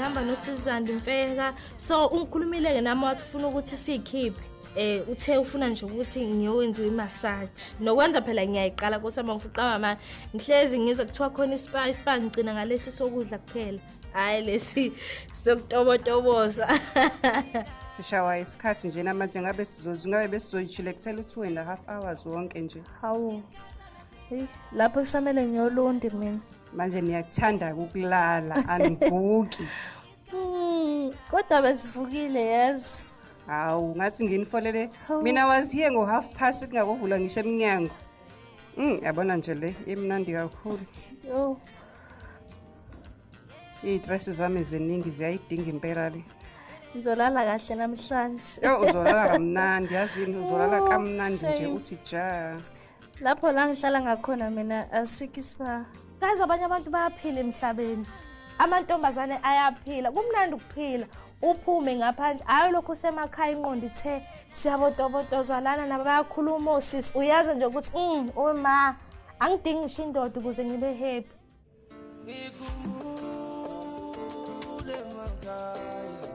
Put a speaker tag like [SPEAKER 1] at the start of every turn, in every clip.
[SPEAKER 1] Ngihamba noSizandi Mfeka. So ungikhulumile-ke nami wathi ufuna ukuthi siyikhiphe. Uthe ufuna nje ukuthi ngiyowenziwa i-massage. Nokwenza phela ngiyayiqala kusama ngifuqama manje. Ngihlezi ngizwe kuthiwa khona ispa, ispa ngigcina ngalesi sokudla kuphela. Hayi lesi sokutobotoboza.
[SPEAKER 2] Sishawa isikhathi nje namanje ngabe sizozi ngabe besizoyishile kuthela u-2.5 hours wonke nje.
[SPEAKER 3] Hawu. Hey, lapho kusamele ngiyolundi mina.
[SPEAKER 2] Manje niyakuthanda ukulala, anivuki.
[SPEAKER 3] Kodwa besivukile yazi.
[SPEAKER 2] Hawu, ngathi nginifolele.
[SPEAKER 3] Hawu.
[SPEAKER 2] Mina was here ngo-half past kungakuvulwa ngisho emnyango. Yabona nje le imnandi kakhulu.
[SPEAKER 3] Yo.
[SPEAKER 2] Iy'stress zami ziningi ziyayidinga impela le.
[SPEAKER 3] Ngizolala kahle namhlanje.
[SPEAKER 2] Yo, uzolala kamnandi yazini, uzolala
[SPEAKER 3] Oh,
[SPEAKER 2] kamnandi nje
[SPEAKER 3] shame.
[SPEAKER 2] uthi ja.
[SPEAKER 3] Lapho la ngihlala ngakhona mina asikho ispa.
[SPEAKER 1] Guys, abanye abantu bayaphila emhlabeni. Amantombazane ayaphila, kumnandi ukuphila. Uphume ngaphandle, hayi lokhu usemakhaya ingqondo ithe siyabotobotozwa lana nabo bayakhuluma osisi. Uyazi nje ukuthi oma angidingi ngisho indoda ukuze ngibe happy.
[SPEAKER 4] Ngikhumbule emakhaya,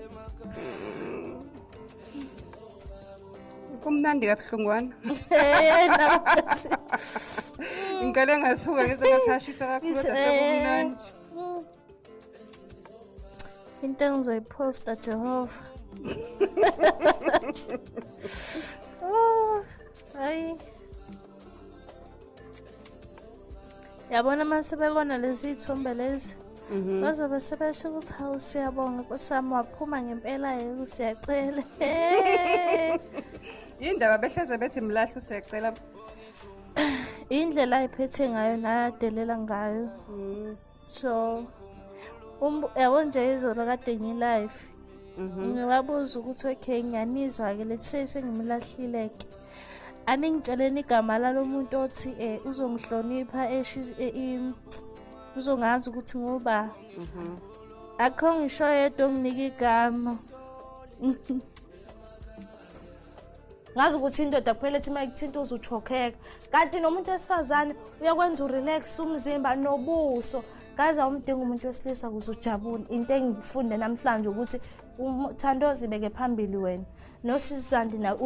[SPEAKER 4] emakhaya.
[SPEAKER 2] Kumnandi kabuhlungwana.
[SPEAKER 3] Eh,
[SPEAKER 2] Ngiqale ngathuka ngeze ngathi ashisa kakhulu
[SPEAKER 3] Ngithi,
[SPEAKER 2] kodwa sekumnandi.
[SPEAKER 3] Into engizoyiphosta Jehova. Oh, hayi. Yabona mase bebona lezi iy'thombe lezi. Bazobe sebesho ukuthi hawu siyabonga Nkosi yami waphuma ngempela yebo siyacela.
[SPEAKER 2] Indaba behleze bethi mlahle usiyacela.
[SPEAKER 3] Indlela ayiphethe ngayo nayadelela ngayo. So yabo nje izolo kade ngi-live. Ngibabuza ukuthi okay ngiyanizwa-ke, let's say sengimlahlile-ke. Aningitsheleni igama lalo muntu othi uzongihlonipha uzongazi ukuthi ngoba. Akho ngisho yedwa onginika igama.
[SPEAKER 1] Ngazi ukuthi indoda kuphela ethi uma ikuthinta uzuchokheka. Kanti nomuntu wesifazane uyakwenza urelax umzimba nobuso. Guys, awumdingi umuntu wesilisa ukuze ujabule. Into engiyifunde namhlanje ukuthi uthando zibeke phambili wena. Nosizandi na